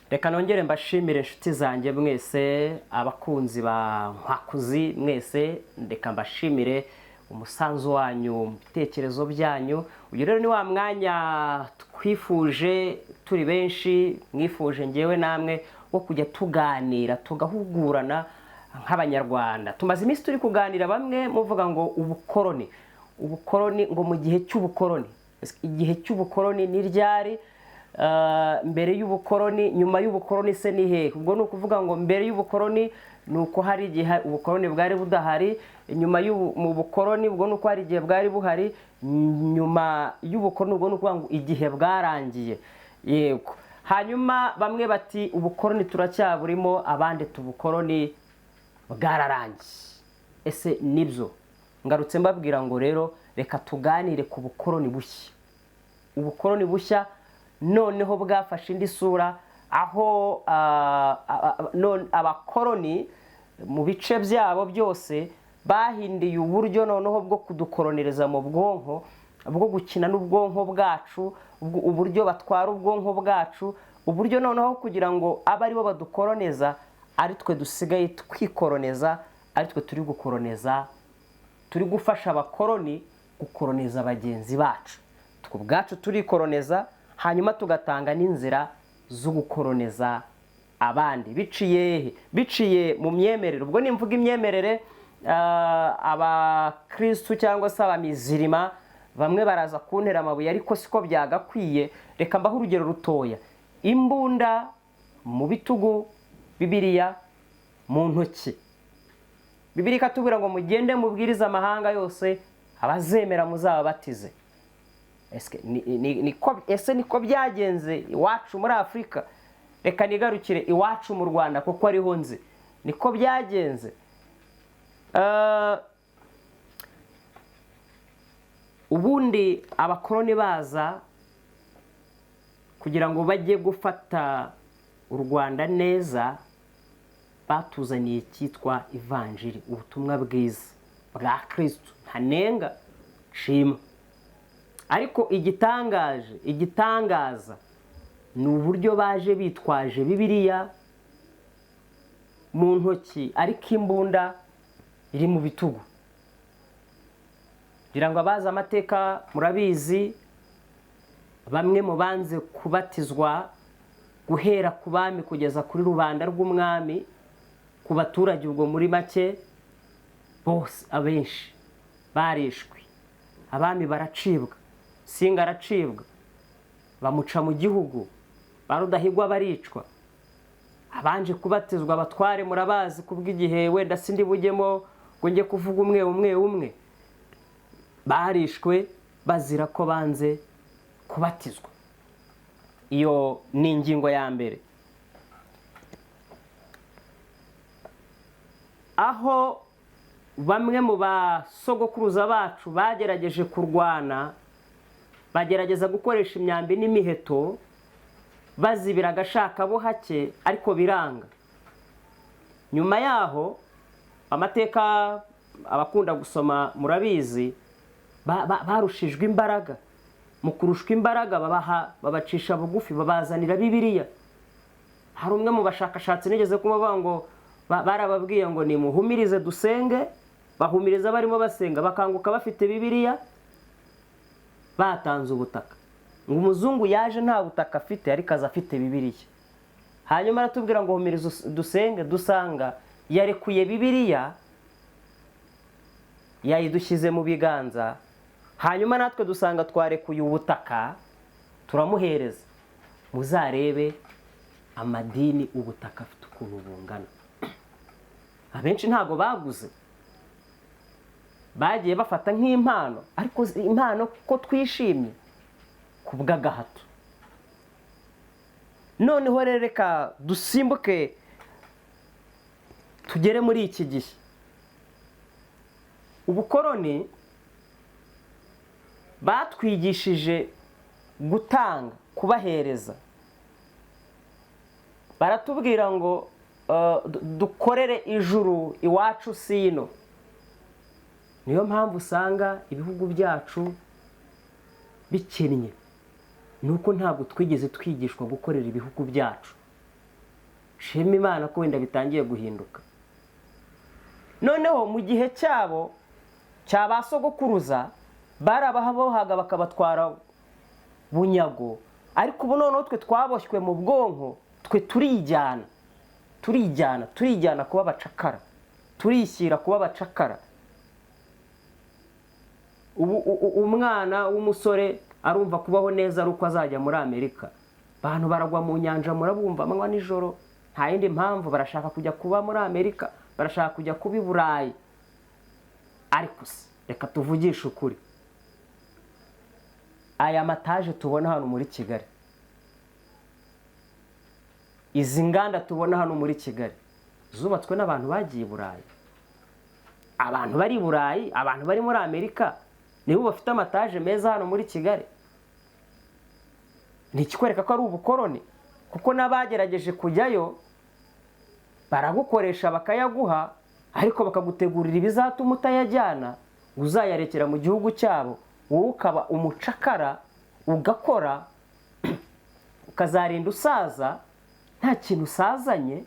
Reka nongere mbashimire, inshuti zanjye mwese, abakunzi ba Nkwakuzi mwese. Reka mbashimire umusanzu wanyu mu bitekerezo byanyu. Uyu rero ni wa mwanya twifuje turi benshi, mwifuje ngewe namwe, wo kujya tuganira, tugahugurana nk'Abanyarwanda. Tumaze iminsi turi kuganira, bamwe muvuga ngo ubukoroni, ubukoroni, ngo mu gihe cy'ubukoroni. Igihe cy'ubukoroni ni ryari? Mbere y'ubukoroni, nyuma y'ubukoroni se ni hehe? Ubwo ni ukuvuga ngo mbere y'ubukoroni ni uko hari igihe ubukoroni bwari budahari. Nyuma mu bukoroni, ubwo ni uko hari igihe bwari buhari. Nyuma y'ubukoroni, ubwo ni ukuvuga ngo igihe bwarangiye. Yego. Hanyuma bamwe bati ubukoroni turacyaburimo, abandi tubukoroni bwararangiye. Ese nibyo? Ngarutse mbabwira ngo rero reka tuganire ku bukoroni bushya. Ubukoroni bushya noneho bwafashe indi sura, aho abakoroni mu bice byabo byose bahinduye uburyo noneho bwo kudukoronерeza mu bwonko, bwo gukina n'ubwonko bwacu, uburyo batwara ubwonko bwacu, uburyo noneho kugira ngo abe aribo badukoroneza, ari twe dusigaye twikoroneza, ari twe turi gukoroneza, turi gufasha abakoroni gukoroneza bagenzi bacu. Twe ubwacu turikoroneza, hanyuma tugatanga n'inzira zo gukoroneza abandi. Biciye he? Biciye mu myemerere. Ubwo nimvuga imyemerere, abakristu cyangwa se abamizirima bamwe baraza kuntera amabuye, ariko siko byagakwiye. Reka mbahe urugero rutoya: imbunda mu bitugu, Bibiliya mu ntoki. Bibiliya ikatubwira ngo mugende mubwirize amahanga yose, abazemera muzababatize. Ese niko byagenze iwacu muri Afurika? Reka nigarukire iwacu mu Rwanda kuko ariho nzi. Niko byagenze? Ubundi abakoroni baza kugira ngo bajye gufata u Rwanda neza, batuzaniye icyitwa ivanjiri, ubutumwa bwiza bwa Kirisitu. Ntanenga, nshima. Ariko igitangaje, igitangaza ni uburyo baje bitwaje Bibiliya mu ntoki, ariko imbunda iri mu bitugu. Ngira ngo abazi amateka murabizi, bamwe mu banze kubatizwa, guhera ku bami kugeza kuri rubanda rw'umwami, ku baturage, ubwo muri make bose, abenshi barishwe. Abami baracibwa, Singa aracibwa, bamuca mu gihugu, ba Rudahigwa baricwa. Abanje kubatizwa, abatware murabazi, kubw'igihe wenda sindi bujyemo ngo njye kuvuga umwe umwe umwe, barishwe bazira ko banze kubatizwa. Iyo ni ingingo ya mbere. Aho bamwe mu basogokuruza bacu bagerageje kurwana, bagerageza gukoresha imyambi n'imiheto bazibira agashakabuhake, ariko biranga. Nyuma yaho, amateka abakunda gusoma murabizi, barushijwe imbaraga. Mu kurushwa imbaraga, babaha, babacisha bugufi, babazanira Bibiliya. Hari umwe mu bashakashatsi nigeze kumuvuga ngo barababwiye ngo nimuhumirize dusenge. Bahumiriza barimo basenga, bakanguka bafite Bibiliya, batanze ubutaka. Ngo umuzungu yaje nta butaka afite, ariko aza afite Bibiliya. Hanyuma aratubwira ngo humiriza dusenge, dusanga yarekuye Bibiliya, yayidushyize mu biganza. Hanyuma natwe dusanga twarekuye ubutaka, turamuhereza. Muzarebe amadini, ubutaka afite ukuntu bungana. Abenshi ntabwo baguze, bagiye bafata nk'impano, ariko impano ko twishimye ku bw'agahato. Noneho rero reka dusimbuke tugere muri iki gihe. Ubukoroni batwigishije gutanga, kubahereza. Baratubwira ngo dukorere ijuru iwacu sino. Niyo mpamvu usanga ibihugu byacu bikennye, ni uko ntabwo twigeze twigishwa gukorera ibihugu byacu. Nshima Imana ko wenda bitangiye guhinduka. Noneho mu gihe cyabo cya ba sogokuruza, barababohaga bakabatwara bunyago, ariko ubu noneho twe twaboshywe mu bwonko, twe turijyana, turijyana, turijyana kuba abacakara, turishyira kuba abacakara. Ubu umwana w'umusore arumva kubaho neza ari uko azajya muri Amerika. Abantu baragwa mu nyanja, murabumva amanywa nijoro, nta yindi mpamvu, barashaka kujya kuba muri Amerika, barashaka kujya kuba i Burayi. Ariko se reka tuvugishe ukuri, aya mataje tubona hano muri Kigali, izi nganda tubona hano muri Kigali, zubatswe n'abantu bagiye i Burayi? Abantu bari i Burayi, abantu bari muri Amerika, nibo bafite amataje meza hano muri Kigali? Ni ikikwereka ko ari ubukoroni, kuko n'abagerageje kujyayo baragukoresha bakayaguha, ariko bakagutegurira ibizatuma utayajyana, uzayarekera mu gihugu cyabo, wowe ukaba umucakara, ugakora ukazarinda usaza nta kintu usazanye,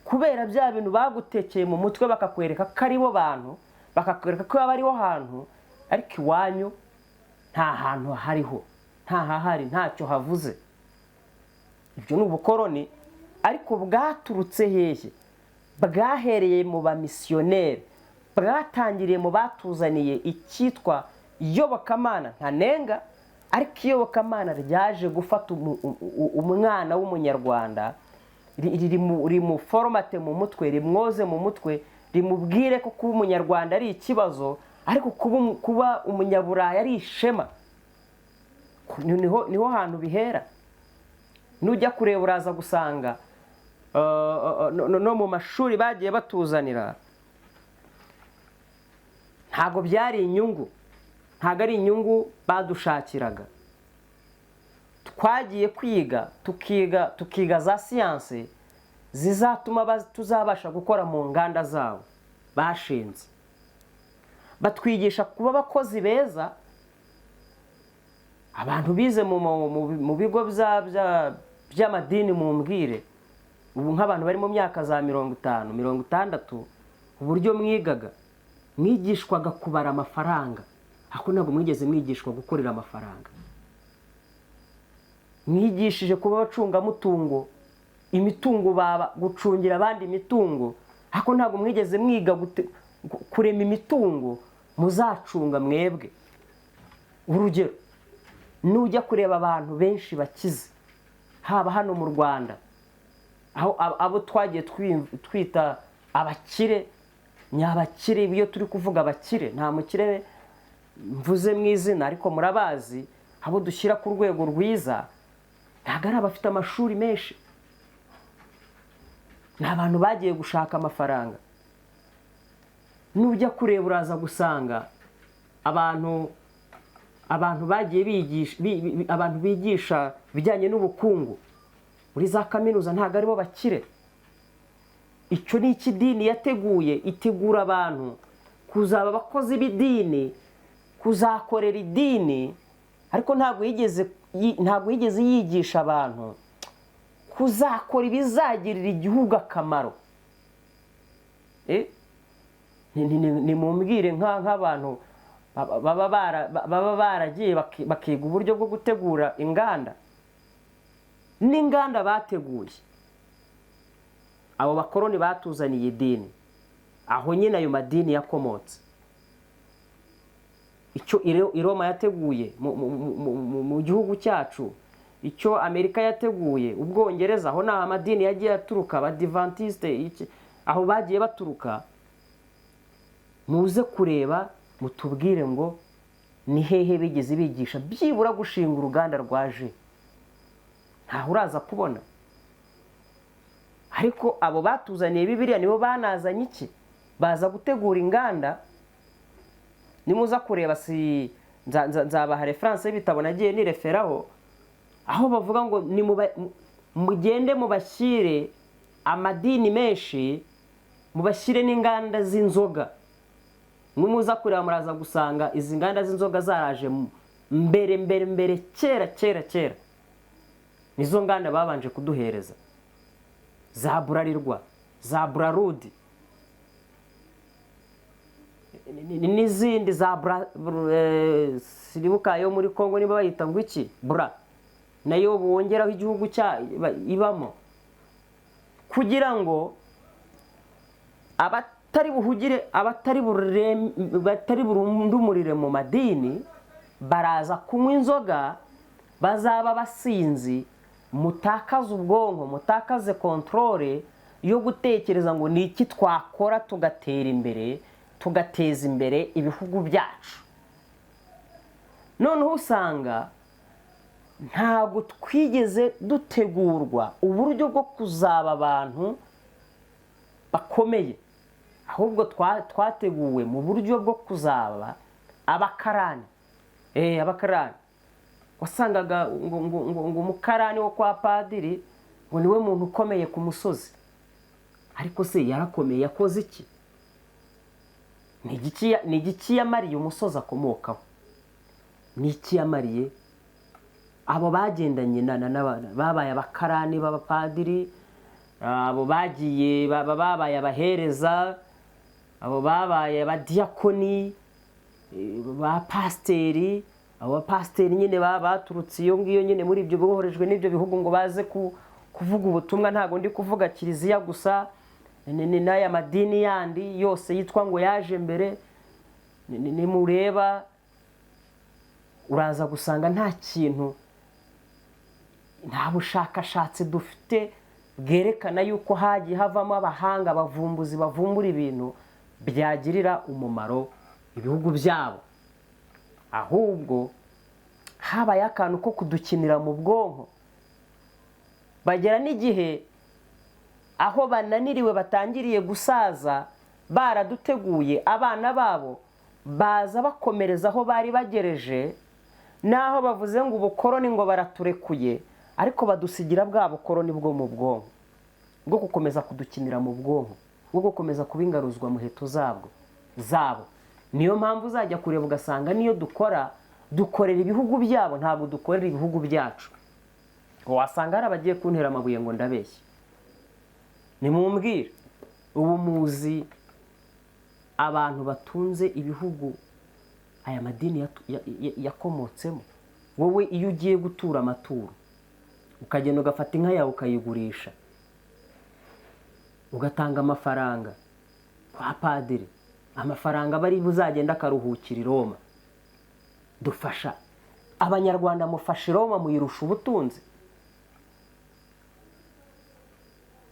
kubera bya bintu bagutekeye mu mutwe, bakakwereka ko aribo bantu, bakakwereka ko aba ariho hantu, ariko iwanyu nta hantu hariho, nta hahari, ntacyo havuze. Ibyo ni ubukoroni, ariko bwaturutse hehe? Bwahereye mu bamisiyoneri, bwatangiriye mu batuzaniye icyitwa iyobokamana. Ntanenga, ariko iyobokamana ryaje gufata umwana w'umunyarwanda, rimuforomate mu mutwe, rimwoze mu mutwe, rimubwire ko kuba umunyarwanda ari ikibazo, ariko kuba umunyaburayi ari ishema. Niho hantu bihera. Nujya kureba uraza gusanga no mu mashuri bagiye batuzanira, ntabwo byari inyungu, ntabwo ari inyungu badushakiraga. Twagiye kwiga, tukiga za siyanse zizatuma tuzabasha gukora mu nganda zabo bashinze. Batwigisha kuba abakozi beza. Abantu bize mu bigo by'amadini, mumbwire ubu nk'abantu bari mu myaka za 50, 60, uburyo mwigaga, mwigishwaga kubara amafaranga, ariko ntabwo mwigeze mwigishwa gukorera amafaranga. Mwigishije kuba abacungamutungo, imitungo, baba gucungira abandi imitungo, ariko ntabwo mwigeze mwiga kurema imitungo muzacunga mwebwe. Urugero, nujya kureba abantu benshi bakize, haba hano mu Rwanda, aho abo twagiye twita abakire nyabakire, iyo turi kuvuga abakire nta mukire mvuze mu izina, ariko murabazi, abo dushyira ku rwego rwiza ntabwo ari abafite amashuri menshi, ni abantu bagiye gushaka amafaranga. Nujya kureba uraza gusanga abantu bagiye bigisha, abantu bigisha ibijyanye n'ubukungu muri za kaminuza ntabwo aribo bakire. Icyo ni ikidini yateguye, itegura abantu kuzaba abakozi b'idini, kuzakorera idini, ariko ntabwo yigeze yigisha abantu kuzakora ibizagirira igihugu akamaro. Nimumbwire nk'abantu baba baragiye bakiga uburyo bwo gutegura inganda, n'inganda bateguye abo bakoroni batuzaniye idini, aho nyine ayo madini yakomotse. Icyo i Roma yateguye mu gihugu cyacu, icyo Amerika yateguye, Ubwongereza, aho ni amadini yagiye aturuka, abadivantisite, aho bagiye baturuka. Muze kureba mutubwire ngo ni hehe bigeze bigisha byibura gushinga uruganda rwa ji? Ntaho uraza kubona. Ariko abo batuzaniye Bibiliya nibo banazanye iki? Baza gutegura inganda. Nimuza kureba, si nzabaha reference y'ibitabo nagiye nireferaho, aho bavuga ngo mugende mubashyire amadini menshi, mubashyire n'inganda z'inzoga. Nimuza kureba muraza gusanga izi nganda z'inzoga zaraje mbere mbere mbere, kera kera kera, nizo nganda babanje kuduhereza. Za Bralirwa, za Brarudi n'izindi za siribuka yo muri Kongo, niba bayita ngo iki, bura nayo bongeraho igihugu cya ibamo, kugira ngo abatari buhugire, abatari burundumurire mu madini baraza kunywa inzoga, bazaba basinzi, mutakaze ubwonko, mutakaze contrôle yo gutekereza ngo ni iki twakora tugatera imbere, tugateza imbere ibihugu byacu. Noneho usanga ntabwo twigeze dutegurwa uburyo bwo kuzaba abantu bakomeye, ahubwo twateguwe mu buryo bwo kuzaba abakarani. Abakarani wasangaga ngo umukarani wo kwa padiri ngo niwe muntu ukomeye ku musozi. Ariko se yarakomeye, yakoze iki? Ni igiki yamariye umusozi akomokaho? Ni iki yamariye abo bagendanye babaye abakarani b'abapadiri, abo bagiye babaye abahereza, abo babaye abadiyakoni ba pasiteri, abo bapasiteri nyine baturutse iyo ngiyo nyine muri ibyo boherejwe n'ibyo bihugu ngo baze kuvuga ubutumwa. Ntabwo ndi kuvuga kiliziya gusa, ni n'aya madini yandi yose yitwa ngo yaje mbere. Nimureba uraza gusanga nta kintu, nta bushakashatsi dufite bwerekana yuko hagiye havamo abahanga, abavumbuzi bavumbura ibintu byagirira umumaro ibihugu byabo. Ahubwo habaye akantu ko kudukinira mu bwonko, bagera n'igihe aho bananiriwe, batangiriye gusaza, baraduteguye, abana babo baza bakomereza aho bari bagereje, naho bavuze ngo ubukoroni ngo baraturekuye, ariko badusigira bwa bukoroni bwo mu bwonko, bwo gukomeza kudukinira mu bwonko, bwo gukomeza kuba ingaruzwa muheto zabo. Niyo mpamvu uzajya kureba ugasanga niyo dukora, dukorera ibihugu byabo, ntabwo dukorera ibihugu byacu. Wasanga hari abagiye kuntera amabuye ngo ndabeshye. Nimumbwire, ubu muzi abantu batunze ibihugu aya madini yakomotsemo? Wowe iyo ugiye gutura amaturo, ukagenda ugafata inka yawe ukayigurisha, ugatanga amafaranga kwa padiri, amafaranga bari buzagenda akaruhukira i Roma. Dufasha abanyarwanda, mufasha i Roma, muyirusha ubutunzi.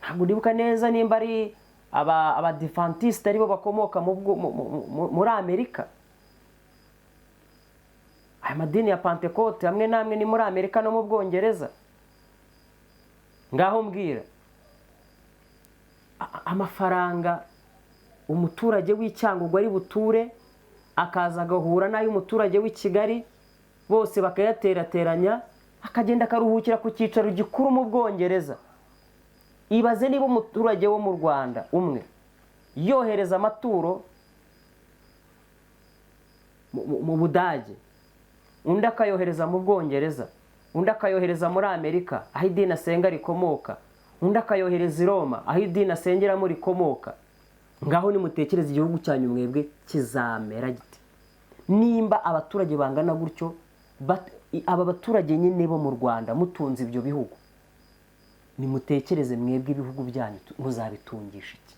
Ntabwo ndibuka neza nimba ari abadivantisite aribo bakomoka muri Amerika. Aya madini ya Pantekote hamwe namwe ni muri Amerika no mu Bwongereza. Ngaho mbwira, amafaranga umuturage w'Icyangugu ari buture akaza agahura n'ay'umuturage w'i Kigali, bose bakayaterateranya, akagenda akaruhukira ku cyicaro gikuru mu Bwongereza. Ibaze niba umuturage wo mu Rwanda umwe yohereza amaturo mu Budage, undi akayohereza mu Bwongereza, undi akayohereza muri Amerika aho idini asenga rikomoka, undi akayohereza i Roma aho idini asengeramo rikomoka. Ngaho nimutekereze igihugu cyanyu mwebwe kizamera gite nimba abaturage bangana gutyo? Aba baturage nyine bo mu Rwanda mutunze ibyo bihugu, nimutekereze mwebwe ibihugu byanyu muzabitungisha iki?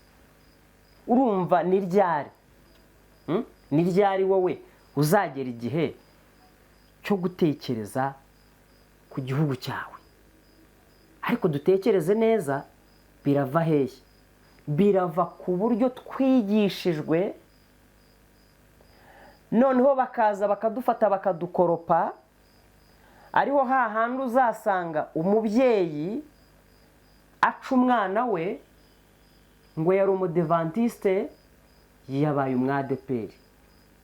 Urumva ni ryari? Ni ryari wowe uzagera igihe cyo gutekereza ku gihugu cyawe? Ariko dutekereze neza, birava hehe? Birava ku buryo twigishijwe, noneho bakaza bakadufata bakadukoropa. Ariho hahandi uzasanga umubyeyi aca umwana we ngo yari umudivantiste, yabaye umwadeperi,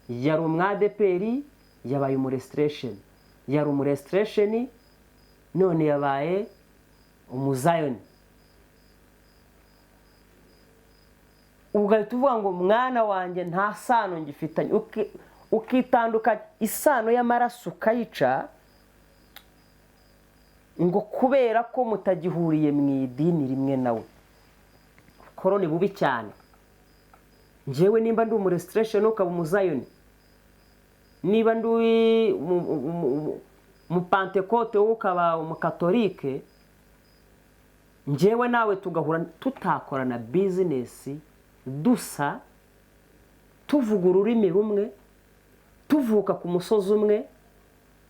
yari umwadeperi, yabaye umurestoresheni, yari umurestoresheni, none yabaye umuzayoni. Ugahita uvuga ngo mwana wanjye nta sano ngifitanye, ukitandukanya isano y'amaraso ukayica, ngo kubera ko mutagihuriye mu idini rimwe nawe. Ubukoroni bubi cyane. Njyewe nimba ndi umurestoration, ukaba umuzayoni, niba ndi umupantekote, wowe ukaba umukatolike, njyewe nawe tugahura tutakorana business, dusa, tuvuga ururimi rumwe, tuvuka ku musozi umwe,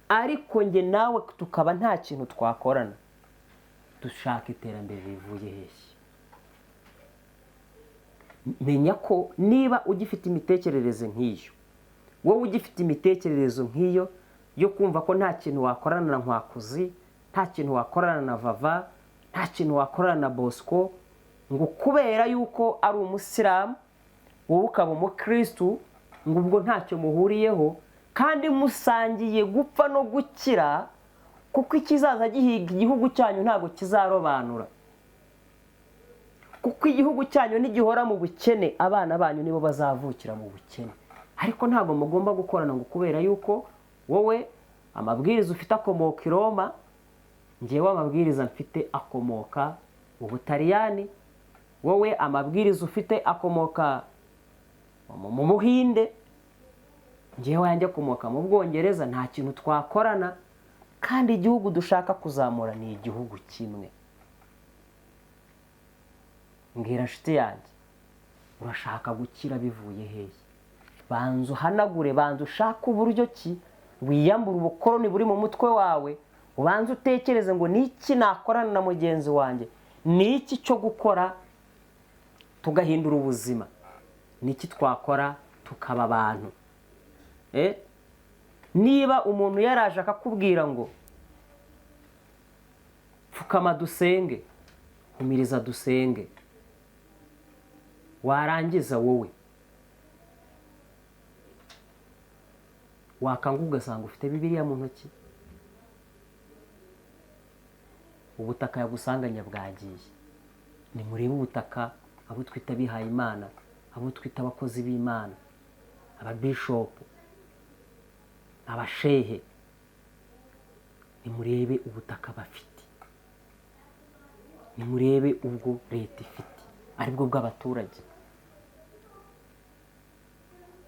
ariko njye nawe tukaba nta kintu twakorana, dushaka iterambere rivuye hehe? Menya ko niba ugifite imitekerereze nk'iyo, wowe ugifite imitekerereze nk'iyo yo kumva ko nta kintu wakorana na Nkwakuzi, nta kintu wakorana na Vava, nta kintu wakorana na Bosco, ngo kubera yuko ari umusilamu, wowe ukaba umukirisitu, ngo ubwo ntacyo muhuriyeho kandi musangiye gupfa no gukira, kuko ikizaza gihiga igihugu cyanyu ntabwo kizarobanura, kuko igihugu cyanyu nigihora mu bukene, abana banyu nibo bazavukira mu bukene. Ariko ntabwo mugomba gukorana ngo kubera yuko wowe amabwiriza ufite akomoka i Roma, ngewe amabwiriza mfite akomoka mu Butaliyani, wowe amabwiriza ufite akomoka mu Buhinde, ngewe yanjye akomoka mu Bwongereza, nta kintu twakorana. Kandi igihugu dushaka kuzamura ni igihugu kimwe. Mbwira nshuti yanjye, urashaka gukira bivuye hehe? Banza uhanagure, banza ushake uburyo ki wiyambura ubukoroni buri mu mutwe wawe, ubanze utekereze ngo ni iki nakorana na mugenzi wanjye, ni iki cyo gukora tugahindura ubuzima, ni iki twakora tukaba abantu. Niba umuntu yaraje akakubwira ngo pfukama dusenge, humiriza dusenge, warangiza wowe wakanguka ugasanga ufite Bibiliya mu ntoki, ubutaka yagusanganya bwagiye. Nimurebe ubutaka, abo twita abihaye Imana, abo twita abakozi b'Imana, ababishopu, abashehe, nimurebe ubutaka bafite, nimurebe ubwo leta ifite aribwo bw'abaturage.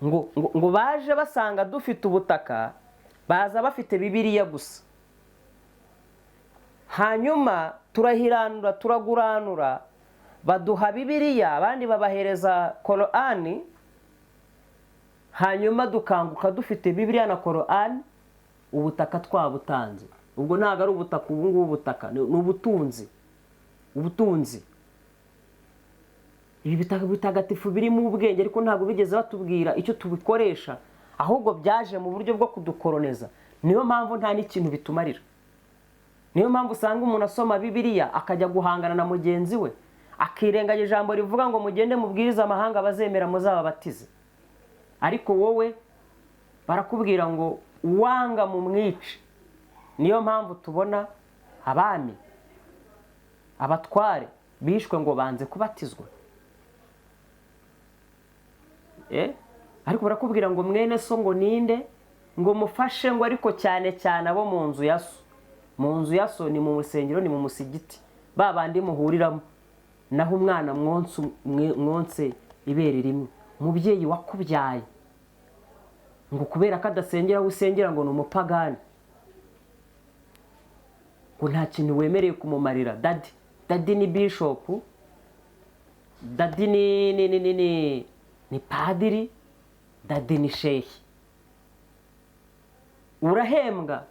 Ngo baje basanga dufite ubutaka, baza bafite Bibiliya gusa, hanyuma turahiranura, turaguranura, baduha Bibiliya, abandi babahereza Korani, hanyuma dukanguka dufite Bibiliya na Korani, ubutaka twabutanze. Ubwo ntabwo ari ubutaka ubu ngubu, ubutaka ni ubutunzi, ubutunzi. Ibi bitagatifu birimo ubwenge, ariko ntabwo bigeze batubwira icyo tubikoresha, ahubwo byaje mu buryo bwo kudukoroneza. Niyo mpamvu nta n'ikintu bitumarira. Niyo mpamvu usanga umuntu asoma Bibiliya akajya guhangana na mugenzi we, akirengagiza ijambo rivuga ngo mugende mubwirize amahanga, bazemera muzababatize. Ariko wowe barakubwira ngo uwanga mu mwice. Niyo mpamvu tubona abami, abatware bishwe ngo banze kubatizwa. Ariko barakubwira ngo mwene so ngo ninde, ngo mufashe, ngo ariko cyane cyane abo mu nzu ya so. Mu nzu ya so ni mu musengero, ni mu musigiti, ba bandi muhuriramo. Naho umwana mwonse ibere rimwe, umubyeyi wakubyaye, ngo kubera ko adasengera aho usengera ngo ni umupagani, ngo nta kintu wemereye kumumarira. Daddy, daddy ni bishopu, daddy ni padiri, daddy ni shehi. Urahembwa.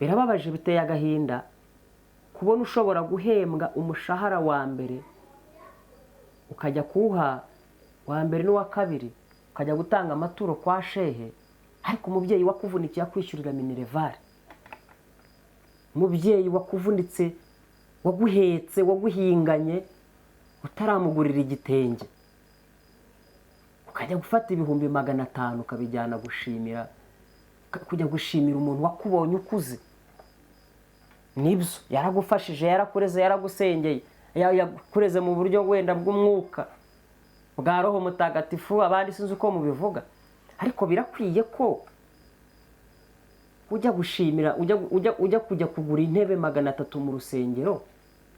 Birababaje, biteye agahinda kubona ushobora guhembwa umushahara wa mbere ukajya kuwuha wa mbere n'uwa kabiri, ukajya gutanga amaturo kwa shehe, ariko umubyeyi wakuvunikiye akwishyurira minerval, umubyeyi wakuvunitse, waguhetse, waguhinganye, utaramugurira igitenge, ukajya gufata 500,000 ukabijyana gushimira, kujya gushimira umuntu wakubonye ukuze. Nibyo, yaragufashije, yarakureze, yaragusengeye, yakureze mu buryo wenda bw'umwuka bwa Roho Mutagatifu, abandi sinzi uko mubivuga, ariko birakwiye ko ujya gushimira, ujya kujya kugura intebe 300 mu rusengero,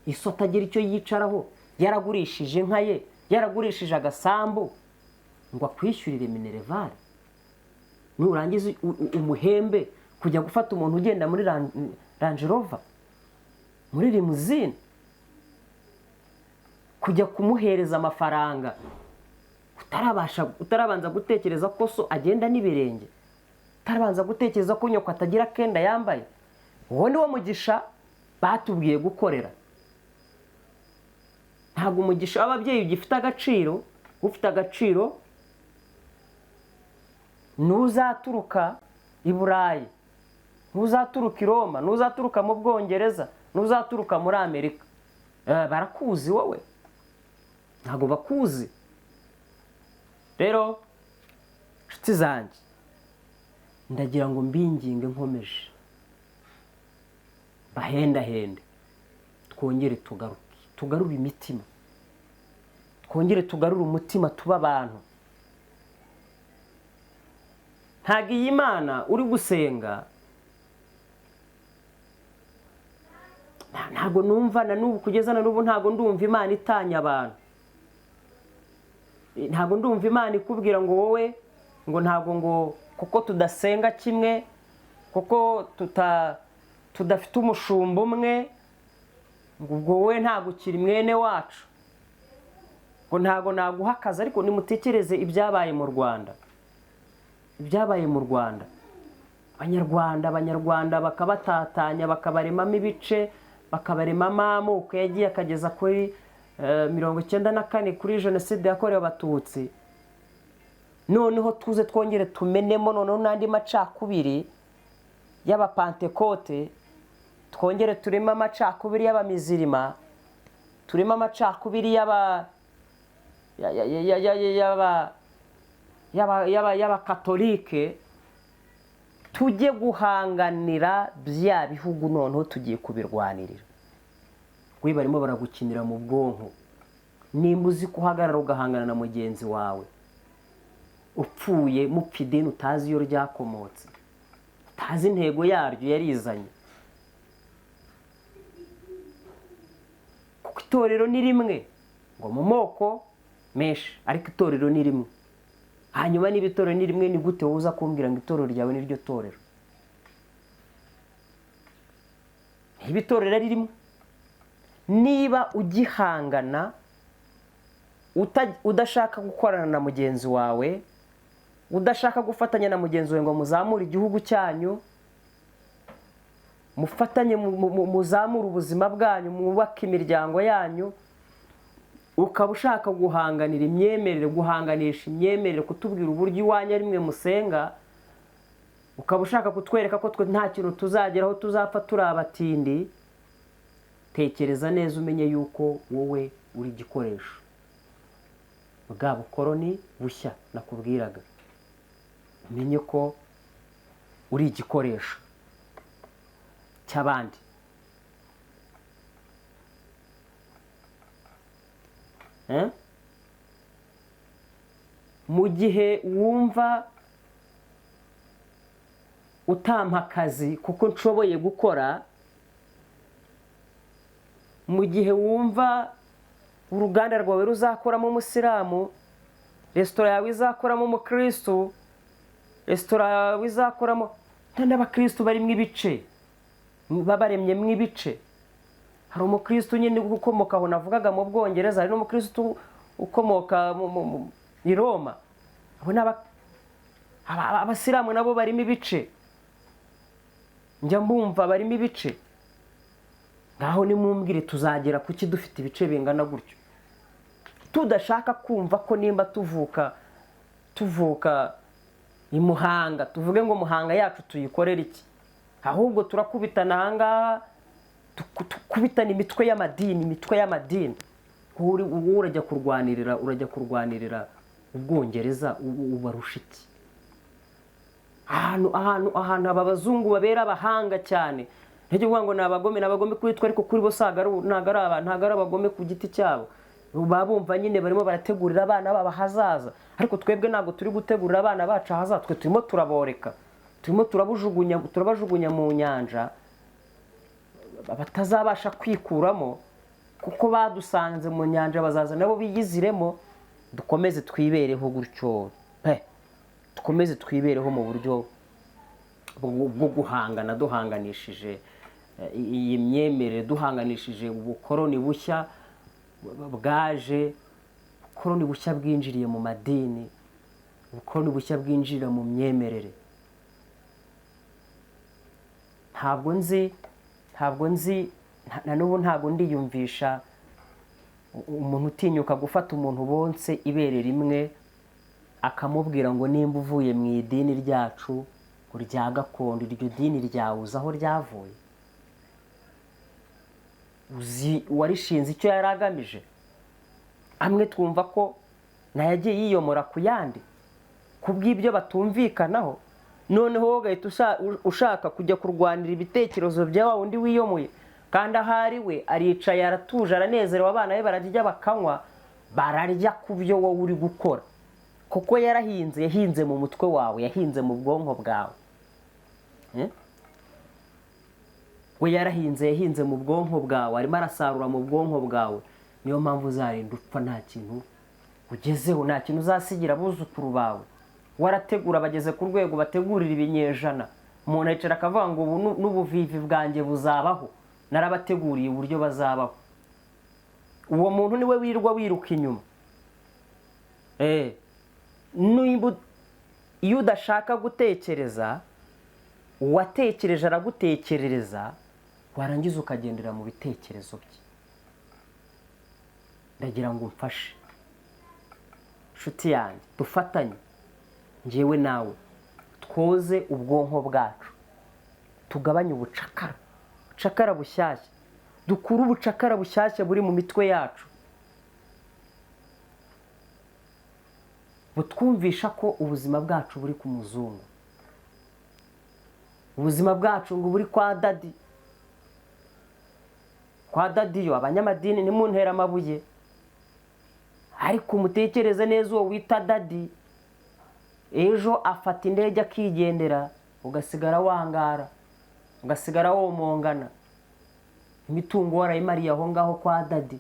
iso atagira icyo yicaraho. Yaragurishije inka ye, yaragurishije agasambu ngo akwishyurire minerval? Nurangiza umuhembe kujya gufata umuntu ugenda muri Range Rover, muri limousine, kujya kumuhereza amafaranga utarabanza gutekereza ko so agenda n'ibirenge, utarabanza gutekereza ko nyoko atagira akenda yambaye. Uwo ni wo mugisha batubwiye gukorera. Ntabwo umugisha w'ababyeyi ugifite agaciro. Ufite agaciro ntuzaturuka i Burayi, ntuzaturuka i Roma, ntuzaturuka mu Bwongereza, ntuzaturuka muri Amerika. Barakuzi wowe? Ntabwo bakuzi. Rero inshuti zanjye, ndagira ngo mbinginge nkomeje, bahendahende, twongere tugaruke, tugarure imitima, twongere tugarure umutima, tuba abantu. Ntabwo iyi Mana uri gusenga, ntabwo numva na n'ubu, kugeza na n'ubu ntabwo ndumva Imana itanya abantu. Ntabwo ndumva Imana ikubwira ngo wowe ngo ntabwo ngo kuko tudasenga kimwe, kuko tudafite umushumba umwe, ngo ubwo wowe ntabwo ukiri mwene wacu, ngo ntabwo naguha akazi. Ariko nimutekereze ibyabaye mu Rwanda, ibyabaye mu Rwanda, Abanyarwanda bakabatatanya, bakabaremamo ibice, bakabaremamo amoko yagiye akageza kuri 94 kuri jenoside yakorewe Abatutsi. Noneho tuze twongere tumenemo noneho n'andi macakubiri y'Abapantekote, twongere tureme amacakubiri y'Abamizirima, tureme amacakubiri y'Abakatolike, tujye guhanganira bya bihugu. Noneho tugiye kubirwanirira. We barimo baragukinira mu bwonko. Nimba uzi kuhagarara ugahangana na mugenzi wawe upfuye, mupfa idini utazi iyo ryakomotse, utazi intego yaryo yarizanye, kuko itorero ni rimwe ngo mu moko menshi, ariko itorero ni rimwe. Hanyuma niba itorero ni rimwe, ni gute wowe uza kumbwira ngo itorero ryawe ni ryo torero? Niba itorero ari rimwe, niba ugihangana udashaka gukorana na mugenzi wawe, udashaka gufatanya na mugenzi wawe ngo muzamure igihugu cyanyu, mufatanye muzamure ubuzima bwanyu, mwubake imiryango yanyu, ukaba ushaka guhanganira imyemerere, guhanganisha imyemerere, kutubwira uburyo iwanyu ari mwe musenga, ukaba ushaka kutwereka ko twe nta kintu tuzageraho, tuzapfa turi abatindi, tekereza neza umenye yuko wowe uri igikoresho bwa bukoroni bushya nakubwiraga. Umenye ko uri igikoresho cy'abandi. Mu gihe wumva utampa akazi kuko nshoboye gukora, mu gihe wumva uruganda rwawe ruzakoramo umusilamu, resitora yawe izakoramo umukristu, resitora yawe izakoramo n'abakristu barimo ibice, babaremyemo ibice. Hari umukristu nyine ukomoka aho navugaga mu Bwongereza, hari n'umukristu ukomoka i Roma. Abo abasilamu nabo barimo ibice, njya mbumva barimo ibice. Ngaho nimumbwire tuzagera kuki dufite ibice bingana gutyo, tudashaka kumva ko nimba tuvuka i Muhanga, tuvuge ngo Muhanga yacu tuyikorera iki, ahubwo turakubitana ahangaha, tukubitana imitwe y'amadini, imitwe y'amadini. Urajya kurwanirira, urajya kurwanirira Ubwongereza, ubarusha iki? Ahantu aba bazungu babera abahanga cyane, ntijye kuvuga ngo ni abagome, ni abagome kuri twe, ariko kuri bo ntago ari abagome ku giti cyabo. Baba bumva nyine barimo barategurira abana babo ahazaza, ariko twebwe ntabwo turi gutegurira abana bacu ahazaza. Twe turimo turaboreka, turimo turabajugunya mu nyanja batazabasha kwikuramo. Kuko badusanze mu nyanja, bazaza nabo biyiziremo, dukomeze twibereho gutyo pe, dukomeze twibereho mu buryo bwo guhangana, duhanganishije iyi myemerere, duhanganishije ubukoroni bushya bwaje, ubukoroni bushya bwinjiriye mu madini, ubukoroni bushya bwinjirira mu myemerere. Ntabwo nzi na n'ubu ntabwo ndiyumvisha umuntu utinyuka gufata umuntu bonse ibere rimwe, akamubwira ngo nimba uvuye mu idini ryacu ngo rya gakondo, iryo dini ryawe uzi aho ryavuye? Uzi uwarishinze icyo yari agamije? Amwe twumva ko nayagiye yiyomora ku yandi ku bw'ibyo batumvikanaho, noneho wowe ugahita ushaka kujya kurwanira ibitekerezo bya wa wundi wiyomoye, kandi ahari we aricaye, aratuje, aranezerewe, abana be bararya, bakanywa, bararya ku byo wowe uri gukora, kuko yarahinze, yahinze mu mutwe wawe, yahinze mu bwonko bwawe. Eh? We yarahinze, yahinze mu bwonko bwawe, arimo arasarura mu bwonko bwawe. Niyo mpamvu uzarinda upfa nta kintu ugezeho, nta kintu uzasigira abuzukuru bawe. Warategura, bageze ku rwego bategurira ibinyejana. Umuntu aricara akavuga ngo ubu n'ubuvivi bwanjye buzabaho, narabateguriye uburyo bazabaho. Uwo muntu niwe wirirwa wiruka inyuma. Iyo udashaka gutekereza, uwatekereje aragutekerereza, warangiza ukagendera mu bitekerezo bye. Ndagira ngo umfashe, nshuti yanjye, dufatanye njyewe nawe, twoze ubwonko bwacu, tugabanye ubucakara, bucakara bushyashya, dukure ubucakara bushyashya buri mu mitwe yacu, butwumvisha ko ubuzima bwacu buri ku muzungu, ubuzima bwacu ngo buri kwa daddy, kwa daddy yo. Abanyamadini ntimuntere amabuye, ariko mutekereze neza, uwo wita daddy ejo afata indege akigendera, ugasigara wangara, ugasigara womongana, imitungo warayimariye aho ngaho kwa daddy,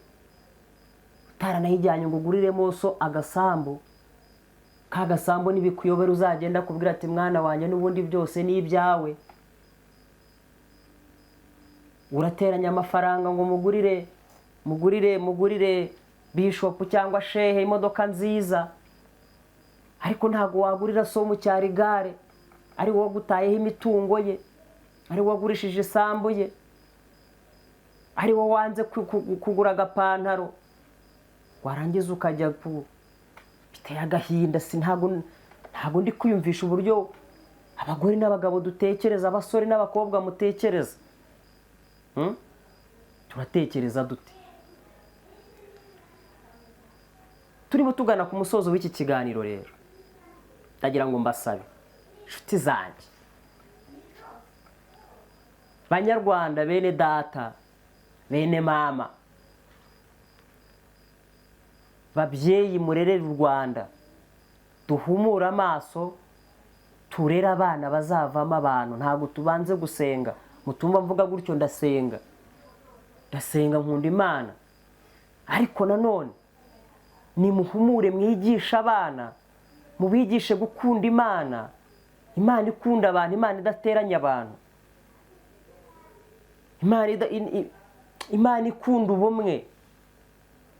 utaranayijyanye ngo uguriremo so agasambu. Ka gasambu nibikuyobera, uzagenda kubwira ati: "Mwana wanjye, n'ubundi byose ni ibyawe." Urateranya amafaranga ngo mugurire bishopu cyangwa shehe imodoka nziza, ariko ntabwo wagurira so mu cyaro igare, ari wowe gutayeho imitungo ye, ari wowe wagurishije isambu ye, ari wowe wanze kugura agapantaro, warangiza ukajya ku. Biteye agahinda. Si ntabwo ndi kwiyumvisha uburyo abagore n'abagabo dutekereza, abasore n'abakobwa mutekereza. Turatekereza dute? Turimo tugana ku musozo w'iki kiganiro rero, ndagira ngo mbasabe, inshuti zanjye, Banyarwanda, bene data, bene mama, babyeyi murerere u Rwanda, duhumure amaso, turere abana bazavamo abantu. Ntabwo tubanze gusenga, mutumva mvuga gutyo, ndasenga, ndasenga, nkunda Imana, ariko nanone nimuhumure, mwigishe abana, mubigishe gukunda Imana, Imana ikunda abantu, Imana idateranya abantu, Imana ikunda ubumwe.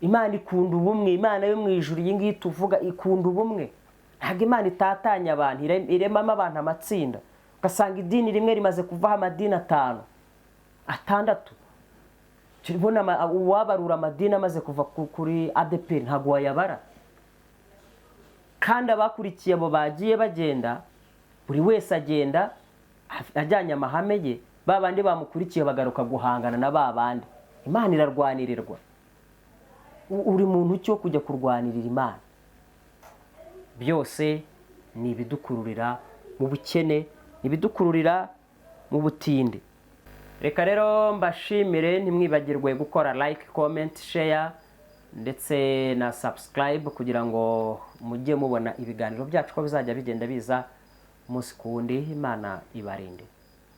Imana ikunda ubumwe. Imana yo mu ijuru iyi ngiyi tuvuga ikunda ubumwe. Ntabwo Imana itatanya abantu, iremamo abantu amatsinda, ugasanga idini rimwe rimaze kuvaho amadini atanu, atandatu. Turabona uwabarura amadini amaze kuva kuri ADEPR, ntabwo wayabara. Kandi abakurikiye abo bagiye bagenda, buri wese agenda ajyanye amahame ye, ba bandi bamukurikiye bagaruka guhangana na ba bandi. Imana irarwanirirwa. Uri muntu cyo kujya kurwanirira Imana? Byose ni ibidukururira mu bukene, ni ibidukururira mu butinde. Reka rero mbashimire, ntimwibagirwe gukora like, comment, share ndetse na subscribe, kugira ngo mujye mubona ibiganiro byacu ko bizajya bigenda biza umunsi ku wundi. Imana ibarinde.